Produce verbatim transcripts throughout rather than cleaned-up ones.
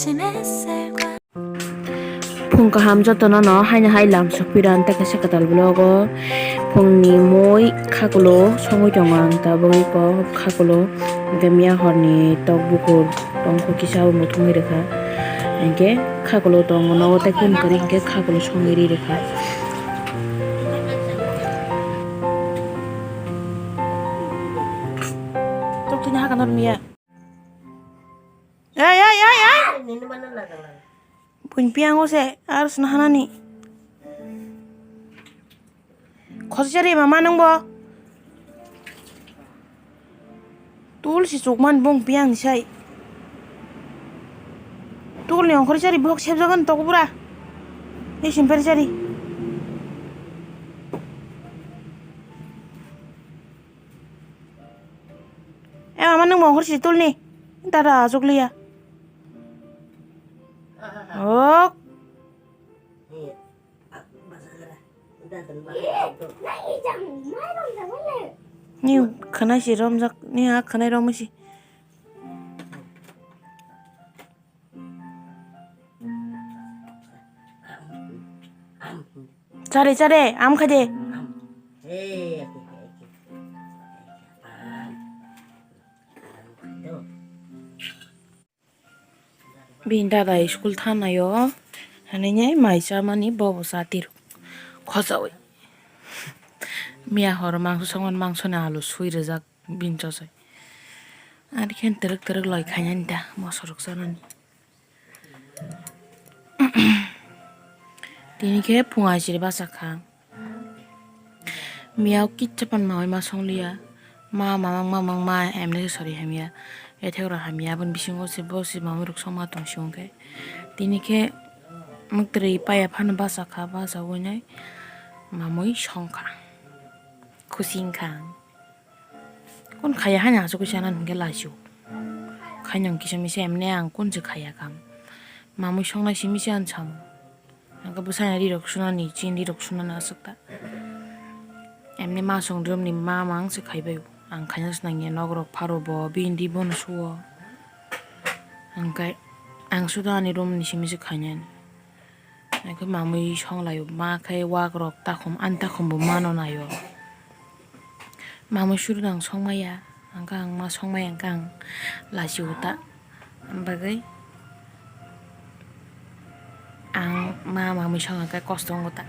Phung kaham jotono no haino hai lam sokphi rw ang tei kaisa kwtal vlog o phungni mui khakulo songwi tongo ang tabuk kok khakulo hwnkhe miya horni tok bukur tongkho kisa o muthungwi rwkha hwnkhe khakulo tongo nogo tei phung kwrwi hwnkhe khakulo songwi ri rwkha. Tok thwina hakha normiya. Ei, ei, ei, ei. Buini piyango se, aro sna hanani. Khosa chari mama nungbo. Tul si chukman bung piyang ni sai. Tul ni ongkhor chari bok sebjagan tok bura. Ei simper chari. E mama, nwng mongkhor si tulni. Dada achukliya. Ok. Ni khwnai si romjak, ni a khwnai romwi si. Chare, chare, am khaide. Bini dada school thanaio, hanine mai chamani bobo chatirok khojaui. Miya hor mangso songmani mangsoni alu sui rijak bini chosoi. Ani khe twrwk twrwk loi khainani da mosorok chanani. Tini khe phung aisiri bachakha. Miyao kicha pan mawi ma songliya. Ma mamang mamang ma emne sori hamya. Ethek rok hamya aboni bisingo se bo se mamwi rok songma tong si hwnkhe. Tini khe mwktwrwi paya phano bachakha, bachaui nai mamwi songkha. Khusi wngkha ang. Kun khaya haino aswk kisa nang hwnkhe laisio. Khaino ang kisa misa emne ang kun se khaya kha. Mamwi songnai simi se ang samo. Ang khe bwsani rirok sunani, chini rirok sunani aswk ta. Emne ma song romni ma mang se khaibai. Ang khaina se nangya nok rok pharo bo, bini di bono suo. Ang khe ang suda ani romni simi se khainani. Ang khe mamwi songlaio, ma khe wak rok takhum, ani takhum bo mano naio. Mamwi suru nang songmaya, ang khe ang ma songmaya, ang khe ang lachio ta. Ang bagwi ang ma mamwi song khe kosto wngo ta.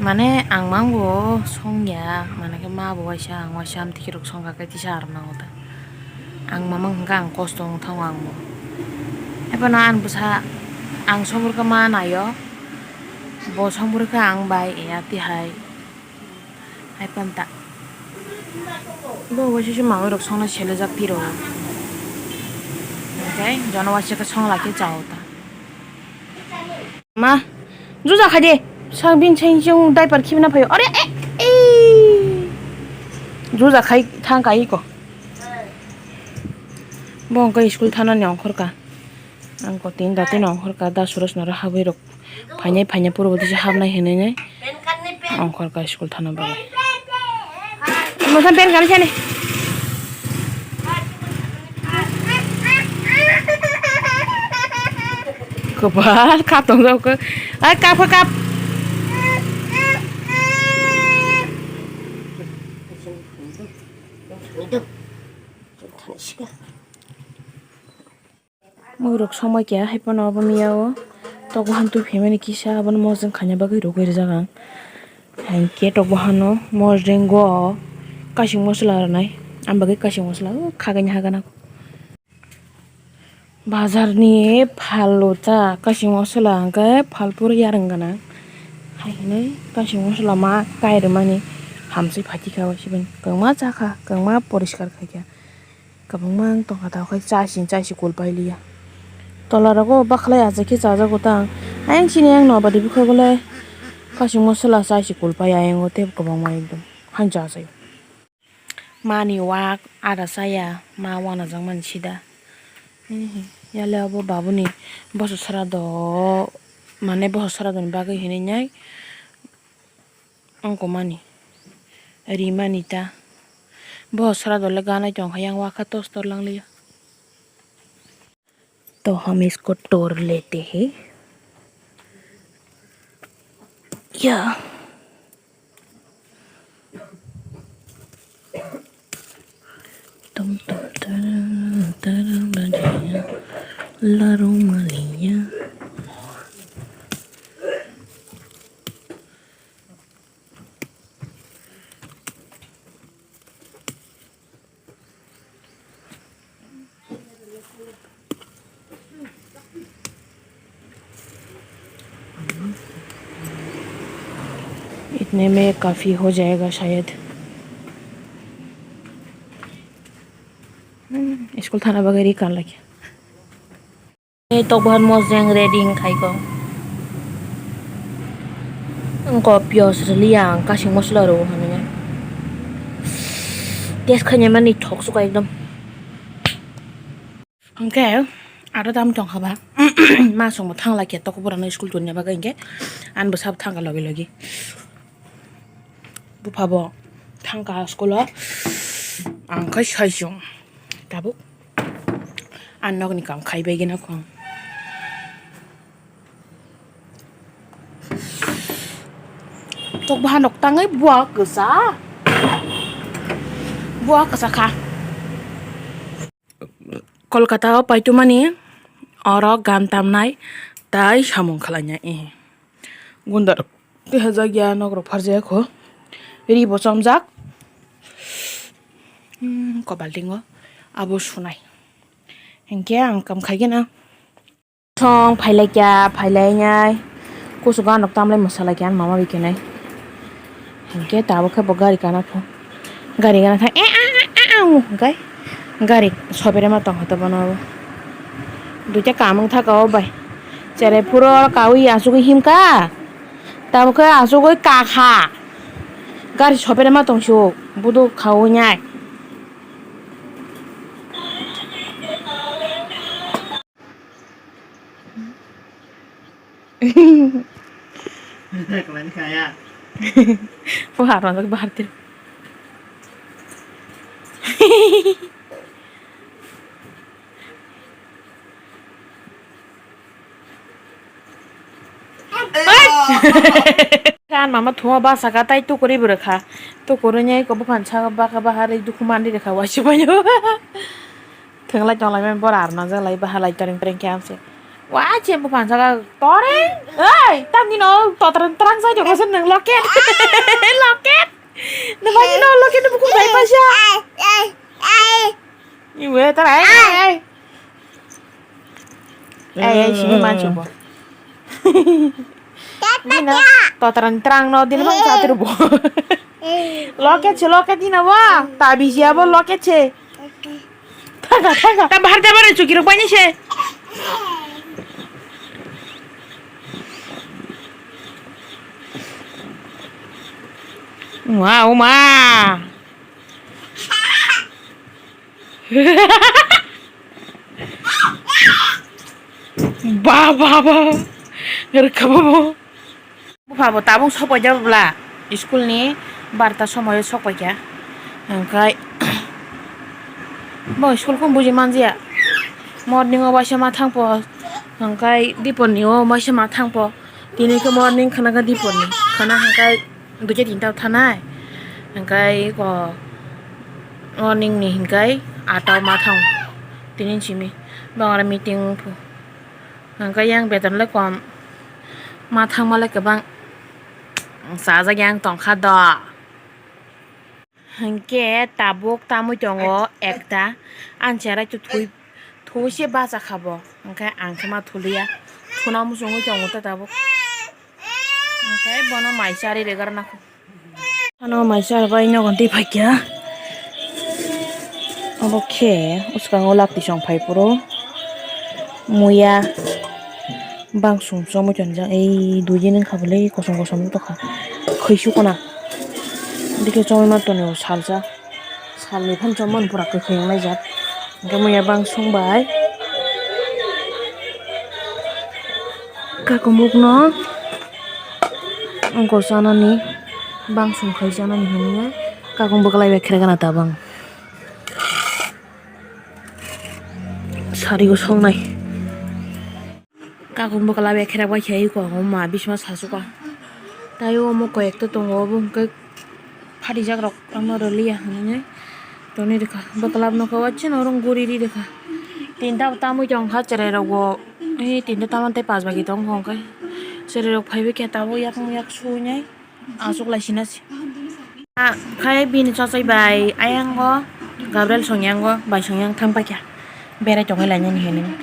Mane ang mangbo songya, mane khe ma bo waisa, ang waisa, amtwi khe rok songkha khe tisa aro nango ta. Ang mamang hwnkha ang kosto wng thango ang bo. Haiphano ang bwsa ang songbrwkha ma naio, bo songbrwkha ang bai ya tihai. Hai panta. Bo waisa se mangwi rok songna selejak tiro. Hwnkhe jono waisa khe songla khe chao ta. Ma, juja khai de. Sang bini sai chwng diaper khibina phaio. Are, e, e. Juja khai thang kai ko. Bo wngkha school thanani ongkhor ka. Ang kotini datino ongkhor ka da suraj noro habwi rok. Phainai phainai puro bo tisa habnai hinwi nai. Ongkhor ka school thana bagwi. Masa pen kani sani. Kwbal kap tong jao khe. Ai kap khe kap. Mwrwk songma keha hai phano obo miya o tok bahan twi phaimani kisa abono mojang khaina bagwi rwgwi rijak ang. Hai khe tok bahano mojrengo kasing mosola rwnai, ang bagwi kasing mosola o khagani hagana. Bazar ni phal o ta kasing mosola hwnkhe phal puro yarwng gana hai hwnwi kasing mosola ma kai rwmani hamswi phaikha o sibini kwbangma chakha kwbangma poriskar khaikha. Kwbangma wng tongkha, tabuk khe chasing chasing kulpai liya. Tola rogo bakhlai achai khe chajago ta ang. Ayang chini ayang nobari bwkhago le kasing mosola chasing kulpai ayang o tei kwbangma ekdom han chajaio. Mani wak ada chaya ma uanajakmani sida. Yale obo babuni boso srado mane boso sradoni bagwi hinwi nai. Ongkomani rimani ta. Bo sora dole ganai tongkha yang wakha tos tor langliya. तो हम इसको तोड़ लेते हैं। या। तुम तो तरह तरह बजे लारो मालिया। इतने में काफी हो जाएगा शायद। Hmm, school thana bagwi ri kan lagi. Tok bahan mojeng ready wngkhaikho. Wngkho piyaj rwliya ang kasing mosla rw hwnwi. Test khainai mani thok suka ekdom. Hwnkhe aro tam tongkha ba. Ma songbo thangla khe tok borano school tonna bagwi hwnkhe ani bwsabo thangkha logi logi. Bupha bo thangkha school o, ang khai sai chwng tabuk. Ang nokni kam khai bai gina khwng. Tok bahan rok tangwi bua kwsa. Bua kwsa kha. Kolkata o paitumani oro gan tamnai tai samung khlainai. Gundar. Tei hajak ya nok rok pharjak kho. Ri bo chomjak. Hmm, kopal tingo. Abo sunai. Hinkhe ang kam khaigena. Song phailai kya, phailai nai. Kusu ganok tamlai mwsalai kya, mama bikinai. Hinkhe tabuk khe bo gari kana pho. Gari gana thang, eh, ah, ah, ah, ah, hwnkhe gari soberema tong hoto bono. Duita kamung thaka o bai. Cherai phuro kawi asugwi himka. Tamo khe asugwi kakha. Gari soberema tong sio. Budu khawi nyai. Khlai kha ya. Bo harma jak bahar tir. Kan mama thuma basa ka tai tukuri bwrwkha. Tukuri nyai ko buphan saka baka bahar dukhu mandi rwkha waisi baino. Thwnglai tonglaimani bora arna jaklai bahalai toreng toreng khe amse. Wa che buphan saka toreng. Oi, tamni no totrang trang sai jokha se nang loket. Loket. Nang bani no loket buku bai paisa. Iwe tara ai ai ai. Ai ai simi mancho bo. Dina totrang trang no dina bang chatir bo. Loket se loket dina bo. Tabi siya bo loket se. Thaga thaga. Ta bahar jabar chukirok bani se. Wow ma. Ba ba ba. Rwkha ba bo. Bupha bo tabuk sok paijak bwla. School ni barta somoio sok paikha. Hwnkhe bo school khe buji manjaya. Morning o waisa ma thangpo. Hwnkhe dipor ni o waisa ma thangpo. Tini khe morning khwna khe dipor ni khwna hwnkhe duicha tinta thanai. Hwnkhe eko morning ni hwnkhe atta o ma thang. Tini simi bangla meeting phu. Hwnkhe yang beton le kom ma thangma le kwbang chajak yang tongkha do. Hinkhe tabuk tamwi tongo ekta. Ani cherai to thui, thui se bacha kha bo. Hinkhe ang khe ma thuliya. Thuna muchungwi tongo ta tabuk. Hinkhe bono mai charwi regar na kho. Ano mai char bai nogo twi phaikya. Obo khe uskango lak tisong phai phuru. Muya. Bang sum chomwi tonjak, ei dui din wngkha bwle, kosom kosom wng tongkha, khwi sukuna. Dikhe chomwi ma tongo salsa, salni phano chomani pura kwkhwi wng laijak. Hwnkhe muya bang sung bai kakumukno wngkor chanani, bang sung khai chanani hinwi kakumuk bwklai bai khe gana tabang. Sari o songnai. Takung bwkla bai khe bai khe iko ma bisma sasuka. Tai omo koi ekta tongo obo hwnkhe phatijak rok tamo rwliya hinwi toni rwkha. Bwkla nokha o chini oro guri ri rwkha. Tinta bo tamwi tongkha cherai rok bo. Ei tinta tamani tei pas bai tongkha hwnkhe cherai rok phaibai khe tabuk yakung yak suinai. Aswk lai sina se. Ah, khai bini chachai bai ayango Gabriel songyango bai songyang thang paikha. Berai tongwi lainani hinwi.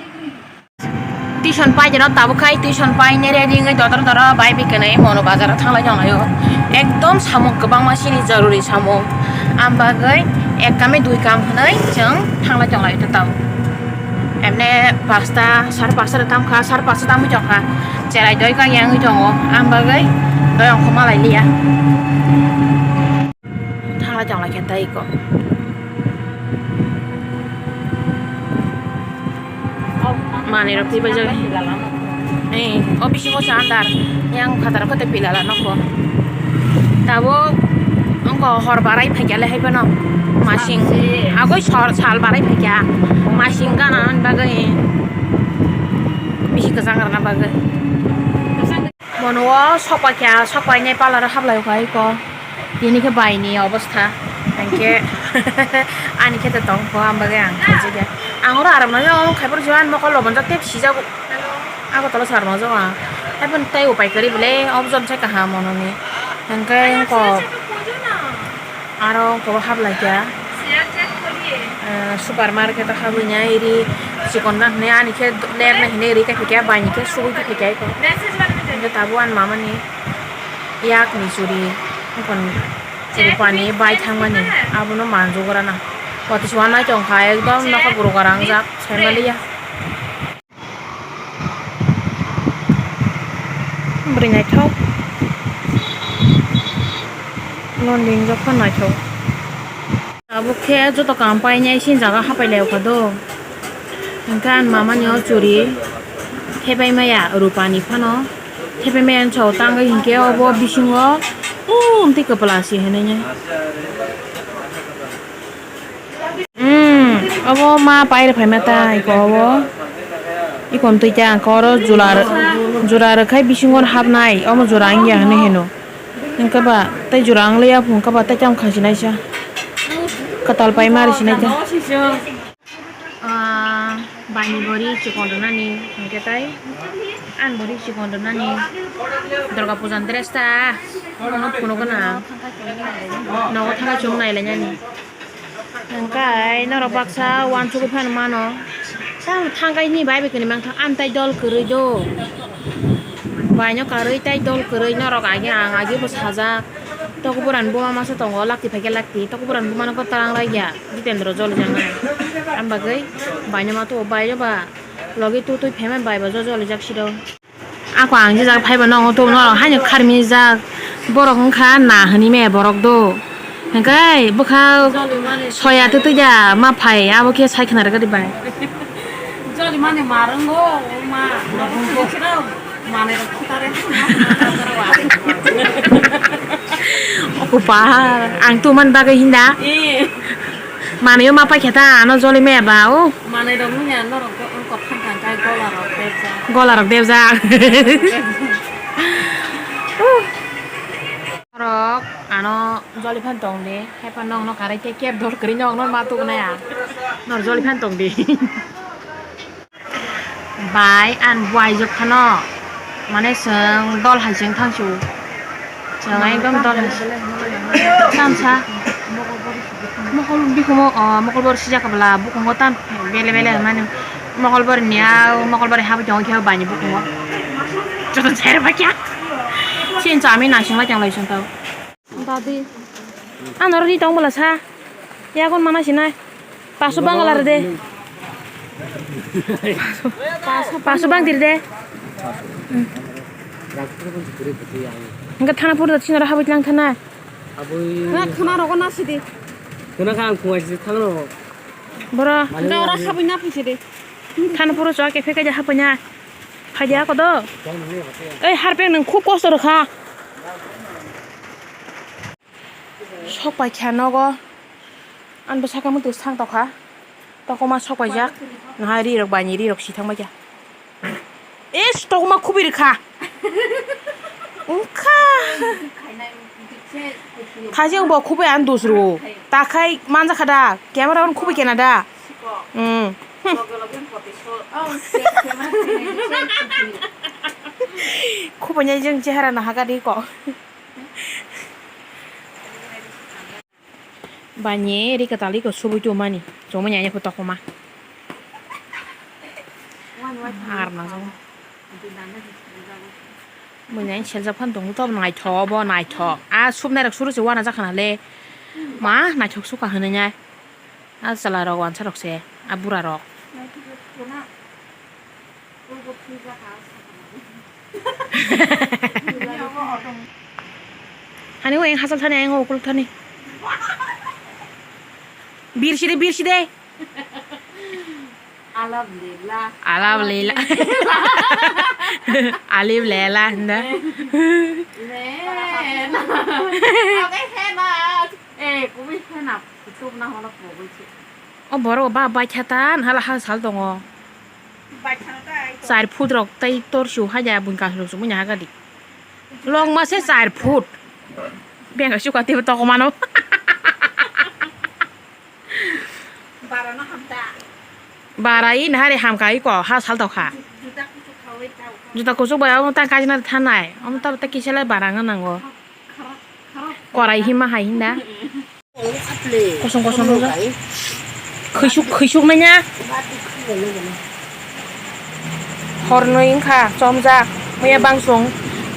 Tuition pai jeno tabuk khai tuition pai nere ringwi dodor doro bai bikanai mono bazaro thanglai tonglaio. Ekdom samung kwbangma sini jaruri samung. Am bagwi ek kami dui kam hinwi chwng thanglai tonglaio tei tabuk. Emne pasta, sar pasta da tamkha, sar pasta tamwi tongkha. Cherai doi kang yangwi tongo, ang bagwi doi ongkho malai liya. Thanglai tonglai khe tei iko. Manwi rok twi bai jagwi. Eh, o bisingo sa andar. Yang phataro khe tei pilala nokho. Tabuk wngkha hor barai phaikya le haiphano. Masing. Agoi sor sal barai phaikya. Masing gana bagwi. Bisi kwchang rwna bagwi. Mono o sokpai kha, sokpai nai parlour o hablai kha iko. Tini khe bai ni obostha. Hingkhe ani khe tong kho, ang bagwi ang khaijak ya. Ang oro aram nai o khai phuru juan mokol rok bonjak tei sijago. Agartala sar ma jok ang. Haibon tei upai kwrwi bwle, obo joni sai kaham mononi. Hingkhe wngkok aro wngkok hablai kha. Eh, supermarket o habwi nai ri chikon na hinwi ani khe ler na hinwi ri tei phikya bai ni khe sugui tei phikya iko. Hingkhe tabuk ani mama ni yak ni churi wngkon rupani bai thangmani abono manjugorana. Watwi se uanaitong kha ekdom nokha gurukar wngjak saimaliya. Bwrwi naithok. London jokha naithok. Tabuk khe joto kam painai sini jaga hapai lai kha do. Hingkhe ani mama ni o churi thepai maya rupani phano. Thepai maya ni sao tangwi hinkhe obo bisingo umtwi kwpla se hinwi. Hmm, obo ma pai rw phaima ta iko obo. Iko mtwi ta ang oro jura rw-, jura rwkhai bisingo hapnai, omo jura wngya hinwi hino. Hwnkhe ba tei jura wng liya phung khe ba tei tamo khachi naisa. Kwtal pai ma rw sinai ta. Ah, bani bori chikon rwnani hwnkhe tai ani bori chikon rwnani Durga puja ni dress ta. Ano phunukgwna nogo thangwi chwng nailainani. Hwnkhe norok baksa uansugwi phano mano. Sa thangkhe ni bai bai kwrwi mangkha, ani tai dol kwrwi do. Baino karwi tai dol kwrwi norok agi ang agi bo sajak. Tokborani buma masa tongo, lakti phaikhe lakti. Tokborani bumano kwtal wng laikya, Jitendra jolijaknai. Am bagwi baino ma tubo, baino ba logi tu twi phaima bai bo jo jolijak siro. Ako ang jijak phaiba nongo tubo norok haino kharmijak. Borok wngkha na hwnwi me borok do. Hwnkhe bwkha soya twtwi da ma phai abo khe sai khna rwgadi bai. Joli mani marwngo ma. Manwi rok khutare. Opa, ang tu man bagwi hinda. Eh. Manwi ma pai khe ta ano joli me ba o. Manwi rok nungya norok ko, ko thang thang kai gola rok debjak. Gola rok debjak. Norok ano joli phan tong di, hai phan nong no karai khe kep dor kwrwi nong no ma tu nai a. Nor joli phan tong di. Bai, ang buaijwk phano, mane, chwng dol hai chwng thangsu. Chwng ekdom dol hai. Tamsa. Mokol bikhumo, o, mokol bor sijak bwla, bukhungo tam bele bele mane. Mokol bor niya, mokol bor habwi tongo khe bani bukhungo. Joto cher ba kya? Sin chami naising lai tong lai song tao. Dadi. Ano ri tong bwla sa. Yakon mana sinai. Paso bangla rede. Paso bang dir de. Enggak thana pura sini ora habit lang thana. Abui. Thana rogo nasi di. Kena kang kuai si thang no. Boro. Enggak ora habit na pisi di. Thana pura chwa ke pheka ja hapanya. Phaja ko do. Ei harpeng nang khub kosto rokha. Sok pai kha nogo. Ani bwsakhe mwtwi sang tokha. Tokoma sok paijak. Naha ri rok bani ri rok si thang bai kha. E Tokma khubui rwkha. Wngkha. Thajeng bo khubui ang dusru. Takhai manjakha da. Camera on khubui kena da. Hmm. Khubui nyai jeng chehara no haga di ko. Bani ri kwtal iko subui tongmani. Chongmani ani phu tokma. Ar na jong. Mui nai seljak phan tong to naithok bo naithok. A subnai rok suru se wana jakha na le. Ma naithok suka hwnwi nai. A chwla rok wansa rok se. A bura rok. Hani o yang hachal thani, yang o ukuluk thani. Bir side, bir side. Alhamdulillah. Alhamdulillah. Alif lela hwnda. Le. Oke, hebat. Eh, kuwi hena, kutuk na hono kuwi. O borok ba baithata hala ha sal tongo. Char foot rok tei torsu haja buini kasro sumui haga di. Long ma se char foot. Benga suka tibo toko mano. Bara no hamta. Bara i nahari hamka i ko ha sal tokha. Juta kuchuk khawi tau. Juta kuchuk bai omo ta kajina thanai. Omo ta ta kisa lai bara nga nango. Korai hima hai hinda. Kosong kosong nujak. Khuisuk khuisuk nanya. Hornwi wngkha chomjak. Maya bangsong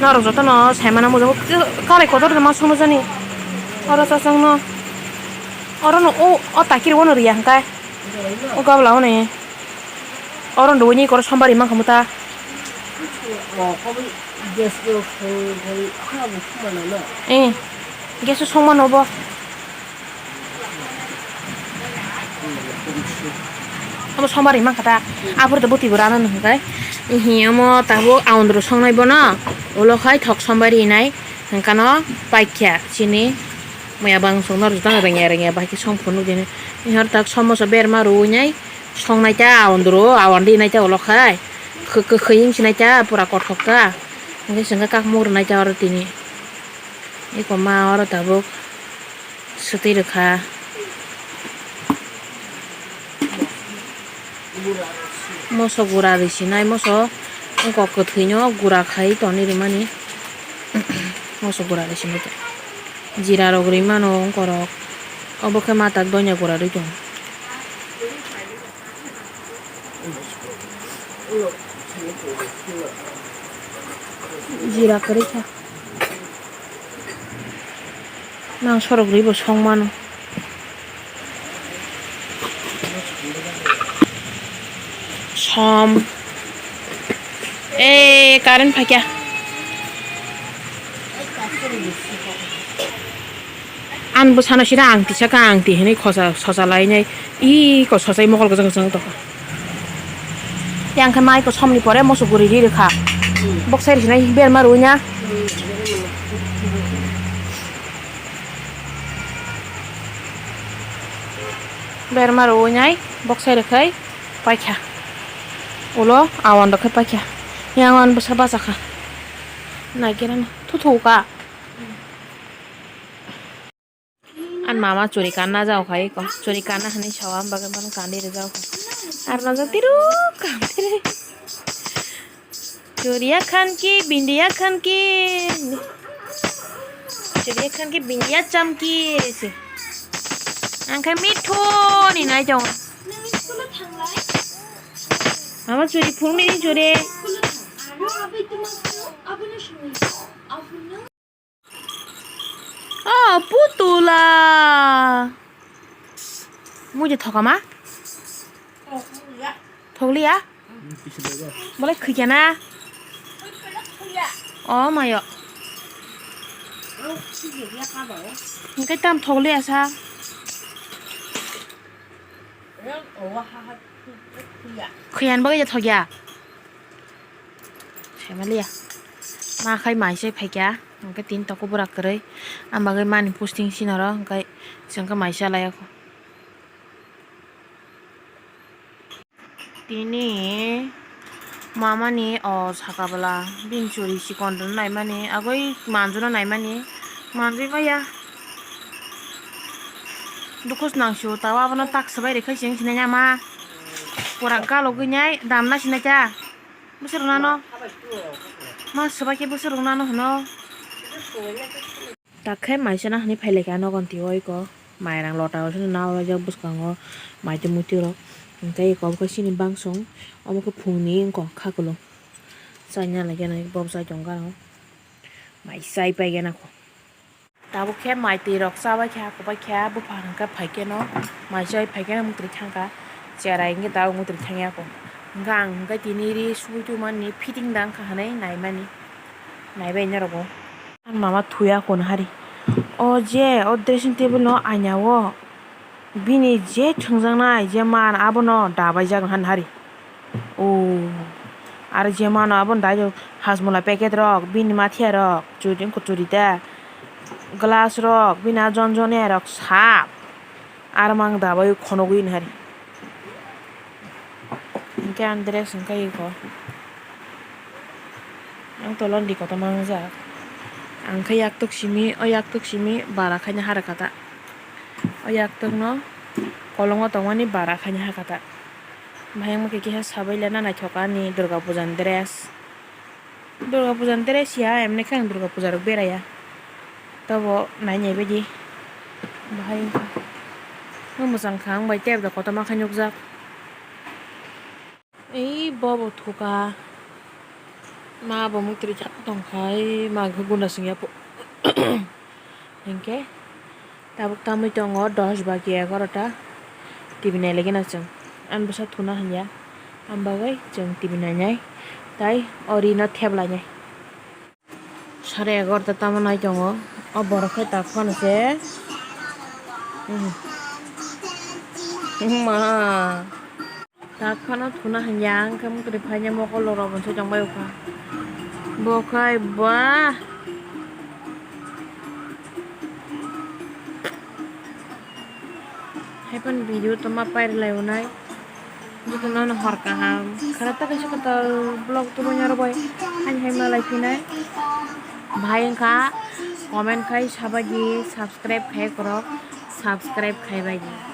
norok jotono saimano mujungo karai kotor ma songno jani. Oro chachangno. Orono o o takir wano riya hwnkhe. O gabla o ni. Oro ndo ni koro sombari mankha muta. Eh, gas o songmano bo. Omo sombari mankha ta. Aphuru to bwtwi bo rana nw hwnkhe. Ihi omo tabuk aondro songnai bono. Ulo khai thok sombari nai. Hwnkano paikha chini. Maya bangsong norok jotano rengya rengya bai khe song phunuk dini. Ihor tak somoso berma rwui nai. Songnai ta aondro, aondi nai ta ulo khai. Khe-, kwkhwi wngsi nai ta, pura kothok ta. Hwnkhe chwngkhe kakmuk rwnai ta oro tini. Eko ma oro tabuk swtwi rwkha. Moso gura rwi sinai, moso wngkok kwthwino gura khai tonwi rwmani. Moso gura rwi sinai ta. Jira rok rwi mano wngkorok. Obo khe ma tak donya gura rwi tongo. Jira kwrwi kha. Nang sorok rwi bo song mano. Som. Eh, current phaikya. Ang bwsano sida ang tisa ka ang ti hinui khosa sosa lainai. Ih, ko sosai mokol kwchang kwchang tongkha. Yang khe mai ko somni pore moso guri ri rwkha. Bok sai rwkhinai berma rwina. Berma rwinai bok sai rwkhai paikha. Ulo awan rwkhai paikha. Yang awan bwsa bachakha. Naikerano thuthuka. Ani mama churi kanna jao khai ko. Churi kanna hinui sawa, am bagwi bono kandi rwjao khai. Ar no jatiru kandi re. Churiya khan ki, bindiya khan ki. Churiya khan ki, bindiya chamki se. Ang khai mitho ni nai jao. Mama churi phung ni churi. Oh, putula. Mui je thokama? Thokliya? Bolai khikya na? Oh, mayo. Engkai tam thokliya sa. Khuyani bagwi je thokya. Saimanliya. Ma khai mai se phaikya. Hwnkhe tini toko bwrak kwrwi. Ang bagwi mani posting sinaro hwnkhe chwngkhe mai chalaiya kho. Tini Mamani o saka bwla bini churi chikon rwna naimani, agoi manjuna naimani, manjui maya. Dukhu swnangsu, tao abono tak swbai rwkhe chwng sinai ya ma. Pura galogwi nai damna sinai ta. Bwswrwng nano. Ma swbai khe bwswrwng nano hwno. Takhe maisana hwnwi phailaikha nogon twi o eko. Mairang lota o swnwi naoraijak bwskango maitwi muitwi rok. Hwnkhe eko obo khe chini bangsong. Omo khe phungni wngkha kha kwlwng. Chaina laikhe no bob chai tongo ano. Mai chai paikhe nokho. Tabuk khe maitwi rok chabai kha, kobai kha, buphang hwnkhe phaikhe no mai chai phaikhe no muktrwi thangkha. Cherai hwnkhe tabuk muktrwi thangya kho. Hwnkhe ang hwnkhe tini ri subui tongmani fitting da wngkha hwnwi naimani. Naibai norok bo. Ani mama thuya kho nahari. O je, o dressing table no aina o bini je thwngjaknai je man abono dabaijak han hari. O, aro je mano abono daijak Hajmola packet rok, bini mathiya rok, churi, churi ta, glass rok, bini a jon jon ya rok sap. Aro mang dabai khonogwi nahari. Hwnkhe ang dress hwnkhe iko. Ang tolon di kotorma wngjak. Ang khe yaktuk simi, o yaktuk simi bara khaina harwkha ta. O yaktwkno kolongo tongmani bara khaina hakha ta. Bahai wngma khe kisa sabai le na naithok ani Durga puja ni dress. Durga puja ni dress ya, emni khe ang Durga puja rok beraiya. Tobo nainai baidi. Bahai wngkha. Mwchang kha wng bai tei kotorma khe nukjak. Ei bobo thuka. Ma bo muktrwi thang tongkha, ei ma khe guna singya po. Hinkhe tabuk tamwi tongo dos bagi egarota. T V nailaigwna chwng. Ani bwsa thuna hinya. Am bagwi chwng T V nainai. Tai o rino theblainai. Sare egarota tamo nai tongo. O borok khe tak phano se. Hmm. Ma. Tak phano thuna hanya ang khe mukri phaina mokol rok bo se tongbai ukha. Bo khai ba. Haiphano video tongma pairwlai unai. Jotono no hor kaham. Khara ta kaisa kwtal vlog tubui naro bai. Haini hai malai phinai. Bhai wngkha comment khai sabaidi subscribe khai korok subscribe khai baidi.